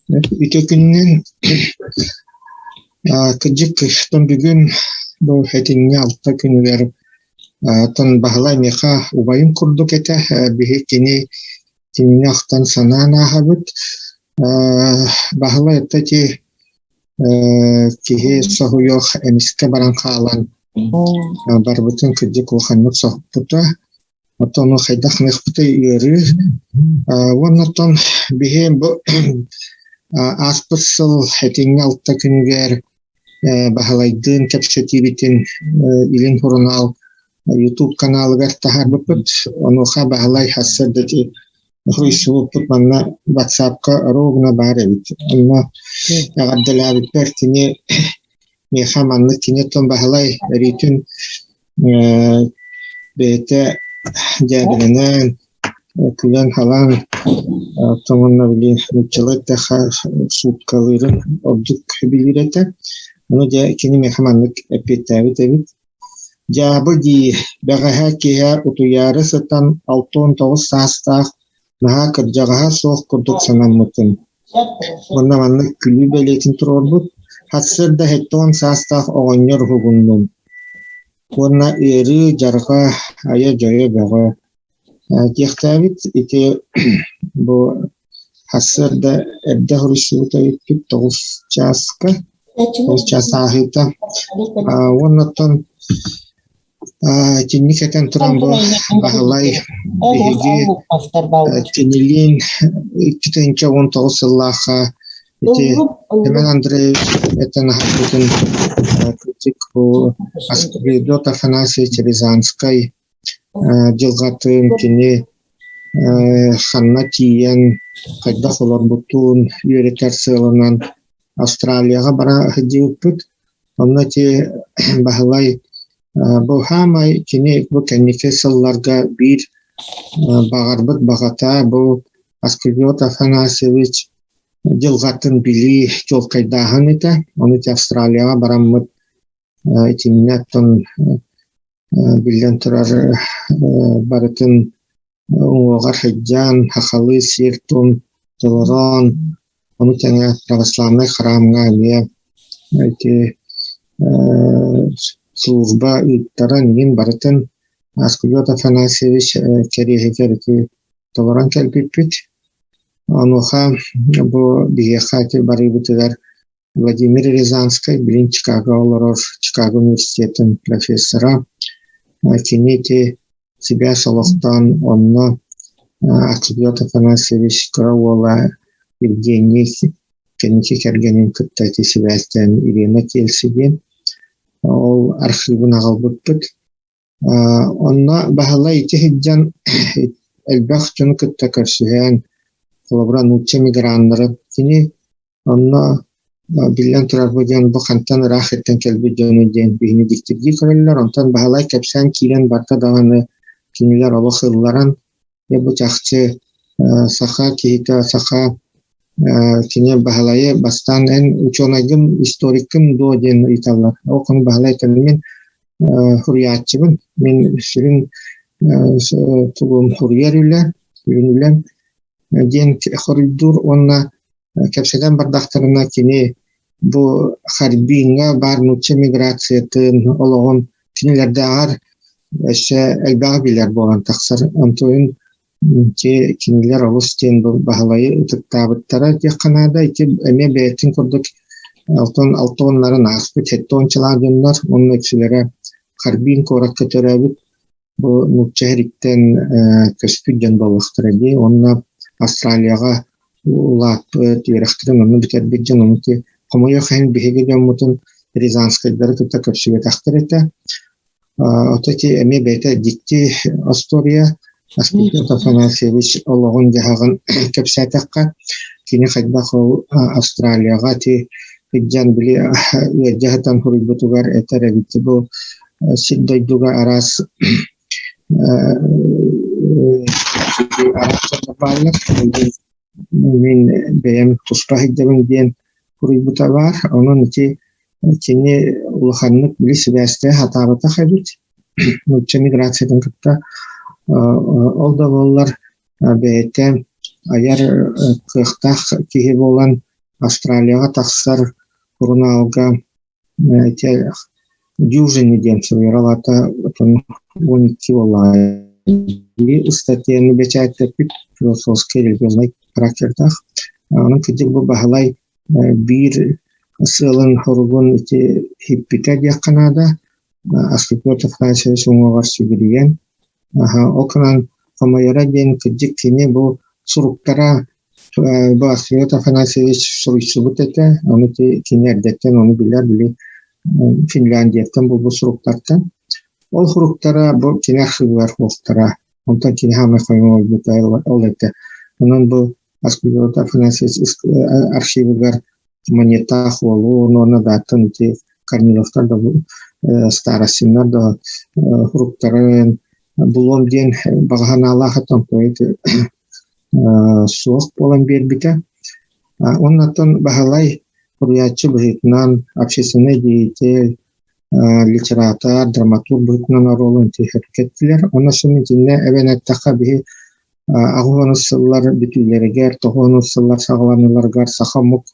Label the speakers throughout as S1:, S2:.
S1: Ити күнүнэн кырдьык бүгүн бу этиҥҥэ алта күнүгэр оттон Баһылай миэхэ убайым курдук этэ. Биһи кини кинини ахтан санаан ааһабыт. Баһылай это ити киһи соһуйуох эмискэ баран хаалан барбытын кырдьык улаханнык соһуппута. Оттон ону хайдах гыныахпытый ыарыы. Уонна оттон биһи бу ааспыт сыл этиҥҥэ алта күнүгэр Баһылайдыын кэпсэтиибитин Илин сурунаал YouTube каналыгар таһаарбыппыт. Онуоха Баһылай сарсыарда ити суруйсубуппут манна WhatsApp-ка ровно баар эбит. Онно эҕэрдэлээбиппэр кини миэхэ маннык кини оттон Баһылай өрүүтүн Бэйэтэ дьээбэлэнэн, күлэн-халаан, оттон уонна били нууччалыы эттэххэ сууткалыырын ордук билир этэ. Ону дьэ кини миэхэ маннык эппиэттээбит эбит: «Дьаабы дии, бэҕэһээ киэһэ утуйаары сытан 69 саастаах наһаа кырдьаҕаһа суох курдук санаммытым. Уонна маннык күлүү бэлиэтин туруорбут, сарсыарда 70 саастаах оҕонньор уһугуннум. Уонна ыарыы, дьарҕа, айа-дьойо бөҕө Диэхтээбит ити бу сарсыарда эрдэ хоруйсубут эбиппит 9 чааска, 9 чаас ааһыыта. Уонна оттон Итинник этэн туран бу Баһылай биһиги кинилиин 2019 сыллаахха ити Семен Андреевич этэн аһарбытын критик бу Аскведот Афанасьевич Рязанскай дьылҕатын кини ханна тиийэн хайдах олорбутун үөрэтэр сыалынан Австралияҕа бара сылдьыбыппыт. Онно ити Баһылай бу саамай кини бу кэнники сылларга биир баҕарбыт баҕата бу Асквиот Афанасьевич дьылҕатын билии чуолкайдааһын этэ. Ону ити Австралияҕа бараммыт итиннэ оттон биллэн турар барытын уҥуоҕар сылдьан, сахалыы сиэр-туом толорон, ону тэҥэ православнай храмҥа эмиэ ити служба ыыттаран иһин барытын Асквиот Афанасьевич кэриэһигэр ити толорон кэлбиппит. Онуоха бу биһиэхэ ити барыыбытыгар Владимир Рязанскай билин Чикаго олорор Чикаго университетын профессора. Кини ити сибээс олохтоон онно Архидиот Афанасьевич кыра уола Евгений кэнники кэргэнин кытта ити сибээстээн Ирина Кельси диэн ол архыыбын аҕалбыппыт. Онно Баһылай ити сылдьан элбэх дьону кытта көрсүһэн, холобура нуучча миграннарын кини Онно биллэн турар бу дьон бу хантан ыраах сиртэн кэлбит дьону диэн биһини дьиктиргии көрөллөр. Онтон Баһылай кэпсээн киирэн барда даҕаны кинилэр олох ылларан, дьэ бу чахчы саха киһитэ саха кини Баһылайы бастаан эн учуонайгын, историккын дуо диэн ыйыталлар. Ол ону Баһылай этэн мин суруйааччыбын, мин сүрүн тугум суруйар үлэ, сүрүн үлэм диэн хоруйдуур уонна Кэпсэтэн бардахтарына кини бу Харбиҥҥа баар нуучча миграциятын олоҕун кинилэрдээҕэр өссө элбэҕи билэр буолан тахсар. Онтуйун кинилэр олус диэн бу Баһылайы ытыктаабыттара диэххэ наада. Ити эмиэ бэйэтин курдук алтан алта уоннарын ааспыт сэттэ уончалаах дьоннор уонна үксүлэрэ Харбин куоракка төрөөбүт Бу нуучча иһириттэн көспүт дьон буоллахтара дии уонна Австралияҕа улааппыт, үөрэхтэрин онно бүтэрбит дьон ону хомойуох иһин биһиги дьоммутун Рязанскайдары кытта көрсүбэтэхтэр этэ. Ото ити эмиэ бэйэтэ дьикти остуоруйа. Аскольд Афанасьевич олоҕун-дьаһаҕын кэпсээтэххэ, кини хайдах ол Австралияҕа ити сылдьан били ыалдьа сытан суруйбутугар этэр эбит бу сир дойдуга араас араас бааллар. Мин бэйэм туспа сылдьабын диэн суруйбута баар. Онон ити кини улаханнык били сибээстэһэ сатаабатах эбит нуучча миграциятын кытта. Ол да буоллар бэйэтэ айар кыахтаах киһи буолан. Австралияҕа тахсар сурунаалга ити Дюжини диэн суруйар, ол аата 12 буоллаҕа ыстатыйаны бэчээттэппит философскай религиознай характердаах. Онон кырдьык бу Баһылай биир сыалын-соругун ити иһиппитэ диэххэ наада. Аскепиот Афанасьевич уҥуоҕар сүгүрүйэн, ол гынан хомойоро диэн кырдьык кини бу суруктара бу Аскепиот Афанасьевич суруйсубут этэ, ону кини эрдэттэн ону билэр, били Финляндияттан булбут суруктартан. Ол суруктара бу кини архыыбыгар суохтара, онтон кини хаамай хоймойбута ол этэ. Онон бу Аскепиот Афанасьевич архивыгар Монетаах уолу уонна дааттан ити Корниловтар да Старостиннар да суруктарын булуом диэн баҕа санаалаах этим поэт суох буолан биэрбитэ. Уоннаттан Баһылай суруйааччы быһыытынан общественный деятель, литератор, драматург быһыытынан оруолун кэттилэр. Онно син итиннэ эбэн эттэххэ биһи 80 сыллар бүтүүлэригэр, 90 сыллар саҕаланыыларыгар саха омук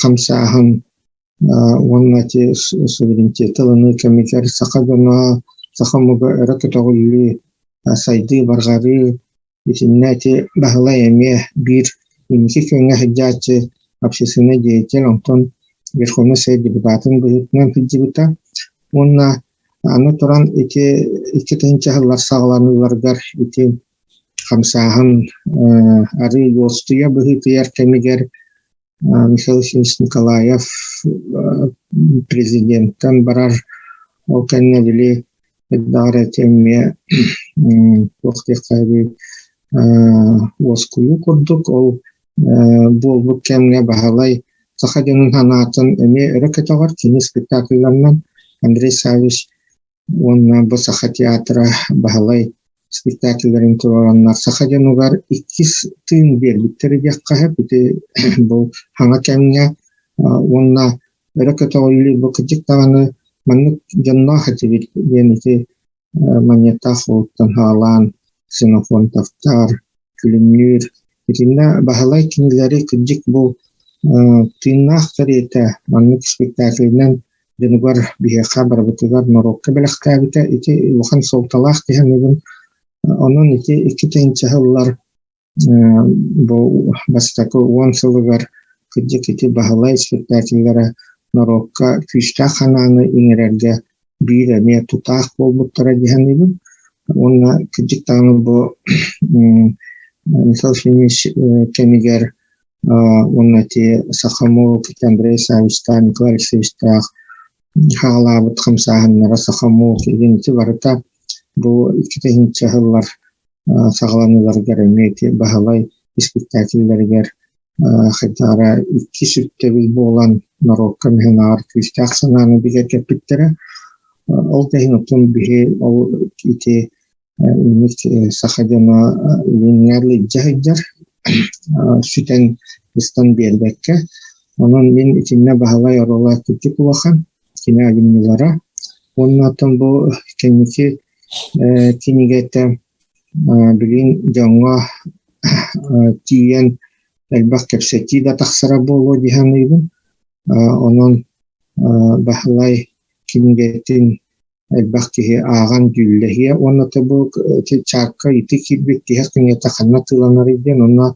S1: хамсааһын уонна ити суверенитеты ылыныы кэмигэр саха дьоно, саха омуга өрө көтөҕүллүү, сайдыы, барҕарыы итиннэ ити Баһылай эмиэ биир инники күөҥҥэ сылдьааччы общественнай деятель, онтон Верховнай Совет депутатын быһыытынан сылдьыбыта уонна Аны туран ити 2000 сыллар саҕаланыыларыгар ити хамсааһын арыы уостуйа быһыытыйар кэмигэр Михаил Ефимович Николаев президенттэн барар, ол кэннэ били элбэҕэр ити эмиэ туох диэххэ уоскуйуу курдук ол буолбут кэмҥэ Баһылай саха дьонун санаатын эмиэ өрө көтөҕөр, кини спектакльларынан Андрей Саввич уонна бу Саха театра Баһылай спектакльларын туруораннар саха дьонугар иккис тыын биэрбиттэрэ диэххэ сөп. Ити бу саҥа кэмҥэ уонна өрө көтөҕүллүү бу кырдьык даҕаны маннык дьонноох этибит диэн ити Манньыаттаах уолуттан саҕалаан Ксенофонтовтар, Күлүмнүүр итиннэ Баһылай кинилэри кырдьык бу тыыннаах кэриэтэ маннык спектаклинэн дьонугар биһиэхэ барыбытыгар норуокка бэлэхтээбитэ ити улахан суолталаах киһи аныгын. Онон ити 2 тыһыынча сыллар Бу бастакы 10 сылыгар кырдьык ити Баһылай спектакллара норуокка күүстээх санааны иҥэрэргэ биир эмиэ тутаах буолбуттара дии саныыбын. Уонна кырдьык даҕаны бу Михаил Ефимович кэмигэр уонна ити Сахамук, Андрей Савичтаах, Николай Алексеевичтаах хаалаабыт хамсааһыннара Сахамук игин ити барыта бу 2 тыһыынча сыллар саҕаланыыларыгар эмиэ ити Баһылай испиктээкиллэригэр хайдах эрэ иккис үктэбил буолан норуокка миһинааҕар күүстээх санааны бигэргэппиттэрэ. Ол да иһин оттон биһи ол ити инник саха дьоно илиҥҥэ илдьэ сылдьар сүтэн быстан биэрбэккэ. Онон мин итиннэ Баһылай оруола кырдьык улахан, кини айымньылара. Уонна оттон бу кэнники кинигэтэ билигин дьоҥҥо тиийэн элбэх кэпсэтии да тахсара буолуо дии саныыбын. Онон Баһылай кинигэтин элбэх киһи ааҕан дьүүллэһиэ уонна бу чаакка ити киирбит тиһэх кинигэтэ ханна атыыланарый диэн онно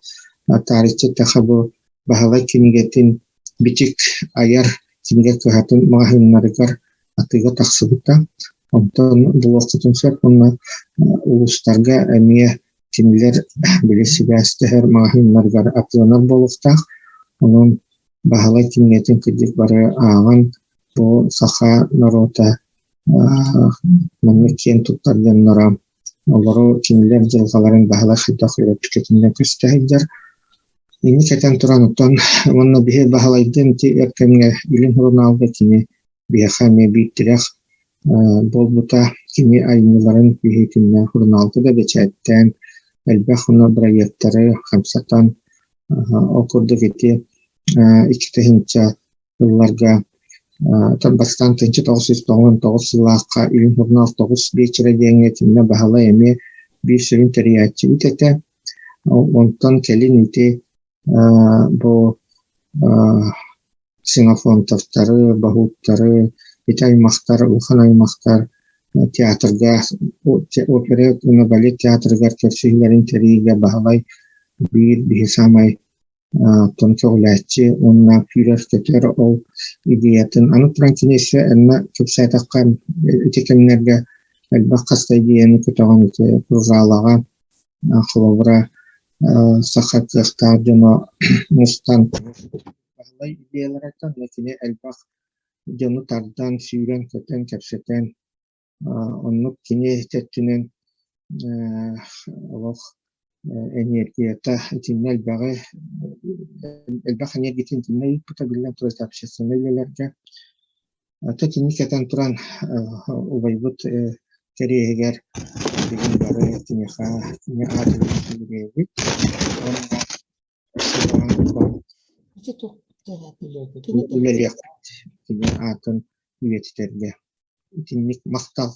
S1: таарыччы эттэххэ бу Баһылай кинигэтин Бичик айар кинигэ кыһатын маҕаһыыннарыгар атыыга тахсыбыта. Онтон булуоххутун сөп уонна улуустарга эмиэ кинилэр били сибээстэһэр маҕаһыыннарыгар атыыланар буолуохтаах. Онон Баһылай кинигэтин кырдьык бары ааҕан бу саха норуота маннык киэн туттар дьонноро олору кинилэр дьылҕаларын Баһылай хайдах үөрэппитинэн көстө сылдьар. Инник этэн туран оттон уонна биһи Баһылайдыын ити өр кэмҥэ Илин сурунаалга кини биһиэхэ эмиэ биир тирэх буолбута. Кини айымньыларын биһиэтиннэ сурунаалга да бэчээттээн элбэх уонна бырайыактары хамсатан ол курдук ити 2 тыһыынча сылларга бастаан 1999 сыллаахха Илин сурунаал 9 биэчэрэ диэҥҥэ итиннэ Баһылай эмиэ биир сүрүн тэрийээччибит этэ. Онтон кэлин ити бу Ксенофонтовтары, Баһууттары, ити аймахтар, улахан аймахтар театрга, опера уонна балет театрыгар көрсүһүүлэрин тэрийиигэ Баһылай биир биһи саамай оттон көҕүлээччи уонна күүрэр-көтөр ол идеятын аны туран кини өссө эмма кэпсээтэххэ ити кэмнэргэ элбэх хас да идеяны көтөҕөн ити прозалаҕа холобура саха кыахтаах дьоно мустан Баһылай идеяларыттан кини элбэх дьону тардан, сүүрэн-көтөн, кэпсэтэн оннук кини өттүнэн олох энергията итиннэ элбэҕи элбэх энергиятын итиннэ ыыппыта биллэн турар общественнай үлэлэргэ. Ата кини кэтэн туран убайбыт кэриэһигэр билигин бары киниэхэ кини аатын сүгүрүйэбит уонна үлэлиэхпит кини аатын үйэтитэргэ. Итинник махтал.